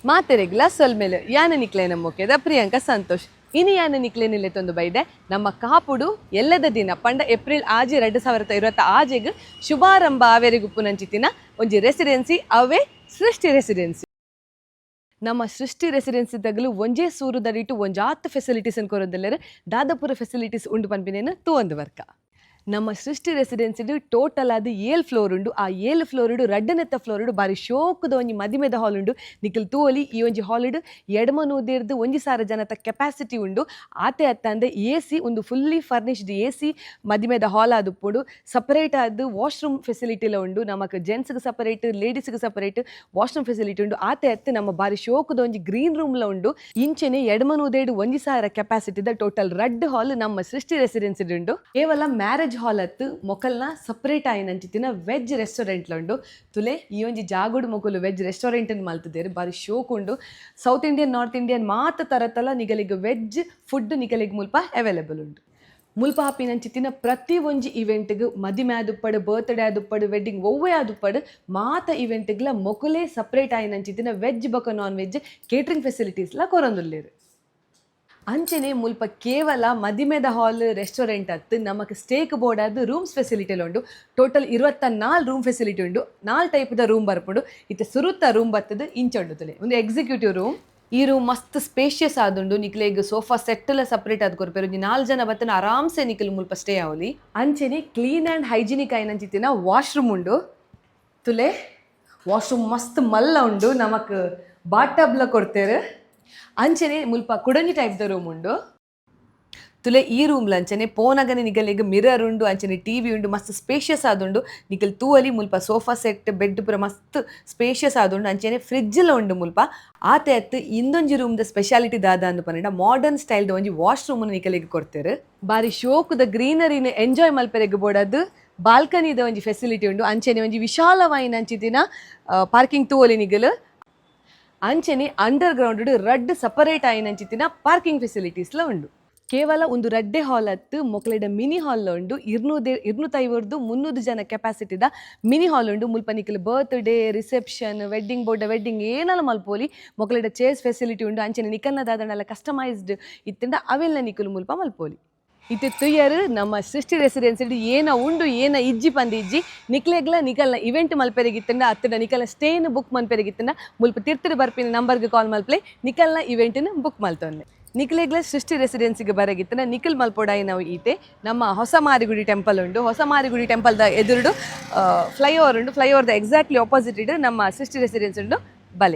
ಮಾತೆರೆಗ್ಲ ಸೊಲ್ಮೆಲು. ಯಾನ ನಿಕ್ಲೆನ ಮೊಕೆದ ಪ್ರಿಯಾಂಕಾ ಸಂತೋಷ್. ಇನಿ ಯಾನ ನಿಕ್ಲೆನ ಲೆತ್ತೊಂದು ಬೈದೆ ನಮ್ಮ ಕಾಪುಡು ಎಲ್ಲದ ದಿನ ಪಂಡ ಏಪ್ರಿಲ್ 6 2026ಗ್ ಶುಭಾರಂಭ ಆವೆರೆಗುಪ್ಪುನಂಚಿತ್ತಿನ ಒಂಜಿ ರೆಸಿಡೆನ್ಸಿ, ಅವೇ ಸೃಷ್ಟಿ ರೆಸಿಡೆನ್ಸಿ. ನಮ್ಮ ಸೃಷ್ಟಿ ರೆಸಿಡೆನ್ಸಿ ತಗಲು ಒಂಜೇ ಸೂರುದಡಿಟ್ಟು ಒಂಜಾತ್ ಫೆಸಿಲಿಟೀಸ್ ಕೊರೊಂದುಲ್ಲೆರ್. ದಾದಪುರ ಫೆಸಿಲಿಟೀಸ್ ಉಂಡು ಪನ್ಪಿನೇನು ತೂವೊಂದು ಬರ್ಕ. ನಮ್ಮ ಸೃಷ್ಟಿ ರೆಸಿಡೆನ್ಸಿಡ್ ಟೋಟಲ್ ಆದ್ ಏಳ್ ಫ್ಲೋರ್ ಉಂಡು. ಆ ಏಳ್ ಫ್ಲೋರ್ ರಡ್ಡನೆತ್ತ ಫ್ಲೋರ್ ಬಾರಿ ಶೋಕುದ ಒಂಜಿ ಮದಿಮೆದ ಹಾಲ್ ಉಂಡು. ನಿಕಲ್ ತೂವೊಲಿ, ಈ ಒಂಜಿ ಹಾಲ್ 150ರ್ದ್ 1000 ಜನತ ಕೆಪಾಸಿಟಿ ಉಂಡು. ಆತೆ ಅತ್ತಂದೆ ಎ ಸಿ ಒಂದು, ಫುಲ್ಲಿ ಫರ್ನಿಶ್ಡ್ ಎ ಸಿ ಮದಿಮೆದ ಹಾಲ್ ಆದುಪ್ಪುಂಡು. ಸಪರೇಟ್ ಆದ್ ವಾಶ್ರೂಮ್ ಫೆಸಿಲಿಟಿಲ ಉಂಡು. ನಮಕ್ ಜೆಂಟ್ಸ್ಗೆ ಸಪರೇಟ್, ಲೇಡೀಸ್ಗೆ ಸಪರೇಟ್ ವಾಶ್ರೂಮ್ ಫೆಸಿಲಿಟಿ ಉಂಡು. ಆತೆ ಅತ್ತೆ ನಮ್ಮ ಬಾರಿ ಶೋಕುದ ಒಂಜಿ ಗ್ರೀನ್ ರೂಮ್ಲ ಉಂಡು. ಇಂಚೆನೆ 250 1000 ಕೆಪಾಸಿಟಿದ ಟೋಟಲ್ ರಡ್ಡ್ ಹಾಲ್ ನಮ್ಮ ಸೃಷ್ಟಿ ರೆಸಿಡೆನ್ಸಿ ಉಂಡು. ಕೇವಲ ಮ್ಯಾರೇಜ್ ಹಾಲ್ ಅತ್ತು, ಮೊಕಲ್ನ ಸಪರೇಟ್ ಆಯಿನಂಚಿತ್ತಿನ ವೆಜ್ ರೆಸ್ಟೋರೆಂಟ್ಲ ಉಂಡು. ತುಲೆ, ಈ ಒಂಜಿ ಜಾಗುಡು ಮೊಕುಲು ವೆಜ್ ರೆಸ್ಟೋರೆಂಟ್ ಮಲ್ತುದೆರ್. ಬಾರಿ ಶೋಕ್ ಉಂಡು. ಸೌತ್ ಇಂಡಿಯನ್, ನಾರ್ತ್ ಇಂಡಿಯನ್ ಮಾತ ತರತಲ ನಿಗಲಿಗ್ ವೆಜ್ ಫುಡ್ ನಿಗಲಿಗ್ ಮುಲ್ಪ ಅವೈಲೇಬಲ್ ಉಂಡು. ಮುಲ್ಪ ಆಪಿನಂಚಿತ್ತಿನ ಪ್ರತಿ ಒಂಜಿ ಇವೆಂಟ್ಗ್, ಮದಿಮೆ ಆದುಪ್ಪಡು, ಬರ್ತ್ಡೇ ಆದುಪ್ಪಡು, ವೆಡ್ಡಿಂಗ್ ಒವ್ವೇ ಆದುಪ್ಪಡು, ಮಾತ ಇವೆಂಟ್ಗ್ಲ ಮೊಕುಲೇ ಸಪರೇಟ್ ಆಯಿನಂಚಿತ್ತಿನ ವೆಜ್ ಬೊಕ ನಾನ್ ವೆಜ್ ಕೇಟರಿಂಗ್ ಫೆಸಿಲಿಟೀಸ್ಲ ಕೊರೊಂದುಲ್ಲೆರ್. ಅಂಚನೆ ಮುಲ್ಪ ಕೇವಲ ಮದಿಮೆದ ಹಾಲ್, ರೆಸ್ಟೋರೆಂಟ್ ಅತ್ತು, ನಮಕ್ ಸ್ಟೇಕ್ ಬೋಡಾದ್ ರೂಮ್ಸ್ ಫೆಸಿಲಿಟಿ ಉಂಡು. ಟೋಟಲ್ 24 ರೂಮ್ ಫೆಸಿಲಿಟಿ ಉಂಡು. ನಾಲ್ ಟೈಪ್ದ ರೂಮ್ ಬರ್ಪುಂಡು. ಇತ್ತೆ ಸುರುತ್ತ ರೂಮ್ ಬತ್ತದು ಇಂಚ ಉಂಡು ತುಲೆ. ಒಂದು ಎಕ್ಸಿಕ್ಯೂಟಿವ್ ರೂಮ್. ಈ ರೂಮ್ ಮಸ್ತ್ ಸ್ಪೇಷಿಯಸ್ ಆದುಂಡು. ನಿಕ್ಲೆಗ್ ಸೋಫಾ ಸೆಟ್ ಎಲ್ಲ ಸಪರೇಟ್ ಆದ್ ಕೊರ್ಪೆರ್. ಒಂಜಿ ನಾಲ್ ಜನ ಬತ್ತನ ಆರಾಮ್ಸೆ ನಿಕಲ್ ಮುಲ್ಪ ಸ್ಟೇ ಆವೊಲಿ. ಅಂಚನೆ ಕ್ಲೀನ್ ಆ್ಯಂಡ್ ಹೈಜಿನಿಕ್ ಆಯಿನಂಚಿತ್ತಿನ ವಾಶ್ರೂಮ್ ಉಂಡು. ತುಲೆ, ವಾಶ್ರೂಮ್ ಮಸ್ತ್ ಮಲ್ಲ ಉಂಡು. ನಮಕ್ ಬಾಟಬ್ಲ ಕೊಡ್ತೇರು. ಅಂಚನೆ ಮುಲ್ಪ ಕುಡೊಂಜಿ ಟೈಪ್ ದ ರೂಮ್ ಉಂಡು. ತುಲೆ, ಈ ರೂಮ್ ಅಂಚನೆ ಪೋನಗನೆ ನಿಗಲಿಗ್ ಮಿರರ್ ಉಂಡು, ಅಂಚನೆ ಟಿವಿ ಉಂಡು. ಮಸ್ತ್ ಸ್ಪೇಷಿಯಸ್ ಆದುಂಡು. ನಿಕಲ್ ತೂವಲಿ, ಮುಲ್ಪ ಸೋಫಾ ಸೆಟ್, ಬೆಡ್ ಪೂರ ಮಸ್ತ್ ಸ್ಪೇಷಿಯಸ್ ಆದುಂಡು. ಅಂಚನೆ ಫ್ರಿಡ್ಜ್ ಲ ಉಂಡು ಮುಲ್ಪ. ಆತೆ ಅತ್ತು, ಇಂದೊಂಜಿ ರೂಮ್ ದ ಸ್ಪೆಷಾಲಿಟಿ ದಾದ ಅಂದ್ ಪಂಡ, ಮಾಡರ್ನ್ ಸ್ಟೈಲ್ ದ ಒಂಜಿ ವಾಶ್ ರೂಮ್ ನಿಕಲಿಗ್ ಕೊಡ್ತೇರು. ಬಾರಿ ಶೋಕುದ ಗ್ರೀನರಿನ ಎಂಜಾಯ್ ಮಲ್ಪೆರೆಗ್ ಬೋಡಾದ್ ಬಾಲ್ಕನಿದ ಒಂಜಿ ಫೆಸಿಲಿಟಿ ಉಂಡು. ಅಂಚನೆ ಒಂಜಿ ವಿಶಾಲವಾಯಿನ ಅಂಚಿತ್ತಿನ ಪಾರ್ಕಿಂಗ್ ತೂವೊಲಿ ನಿಗಲು. ಅಂಚನೆ ಅಂಡರ್ ಗ್ರೌಂಡ್ ರಡ್ಡ್ ಸಪರೇಟ್ ಆಯಿನಂಚಿತ್ತಿನ ಪಾರ್ಕಿಂಗ್ ಫೆಸಿಲಿಟೀಸ್ಲ ಉಂಡು. ಕೇವಲ ಒಂದು ರಡ್ಡೆ ಹಾಲ್ ಅತ್ತು, ಮೊಕಲೆಡ ಮಿನಿ ಹಾಲ್ ಉಂಡು. 250ರ್ದು 300 ಜನ ಕೆಪಾಸಿಟಿದ ಮಿನಿ ಹಾಲ್ ಉಂಡು. ಮುಲ್ಪ ನಿಕಲ್ birthday, reception, wedding board wedding ಏನಲ ಮಲ್ಪೋಲಿ. ಮೊಕಲೆಡ ಚೇರ್ಸ್ ಫೆಸಿಲಿಟಿ ಉಂಡು. ಅಂಚನೆ ನಿಕಲ್ನ ದಾದನಲ ಕಸ್ಟಮೈಸ್ಡ್ ಇತ್ತಿಂಡ ಅವೆಲ್ಲ ನಿಕುಲು ಮುಲ್ಪ ಮಲ್ಪೋಲಿ. ಇತ್ತೆ ತುಯ್ಯರು ನಮ್ಮ ಸೃಷ್ಟಿ ರೆಸಿಡೆನ್ಸಿ ಏನ ಉಂಡು, ಏನ ಇಜ್ಜಿ ಪಂದ್ ಇಜ್ಜಿ. ನಿಕ್ಲೆಗ್ಲ ನಿಕಲ್ನ ಇವೆಂಟ್ ಮಲ್ಪೆರೆಗಿತ್ತಂಡ, ಅತ್ತಡ ನಿಕಲ್ನ ಸ್ಟೇನ್ ಬುಕ್ ಮಲ್ಪೆರೆಗಿತ್ತಂಡ, ಮುಲ್ಪ ತಿರ್ತುಡು ಬರ್ಪಿನ ನಂಬರ್ಗೆ ಕಾಲ್ ಮಲ್ಪಲೆ. ನಿಕಲ್ನ ಇವೆಂಟ್ನ ಬುಕ್ ಮಲ್ತೊನ್ನೆ. ನಿಕ್ಲೆಗ್ಲ ಸೃಷ್ಟಿ ರೆಸಿಡೆನ್ಸಿಗೆ ಬರಗಿತ್ತಂಡ ನಿಖಲ್ ಮಲ್ಪೊಡಾಯಿ ನಾವು ಈತೆ. ನಮ್ಮ ಹೊಸ ಮಾರಿಗುಡಿ ಟೆಂಪಲ್ ಉಂಡು. ಹೊಸ ಮಾರಿಗುಡಿ ಟೆಂಪಲ್ದ ಎದುರುಡು ಫ್ಲೈಓವರ್ ಉಂಡು. ಫ್ಲೈಓವರ್ದ ಎಕ್ಸಾಕ್ಟ್ಲಿ ಆಪೋಸಿಟ್ ಇಡು ನಮ್ಮ ಸೃಷ್ಟಿ ರೆಸಿಡೆನ್ಸಿ ಉಂಡು. ಬಲೆ.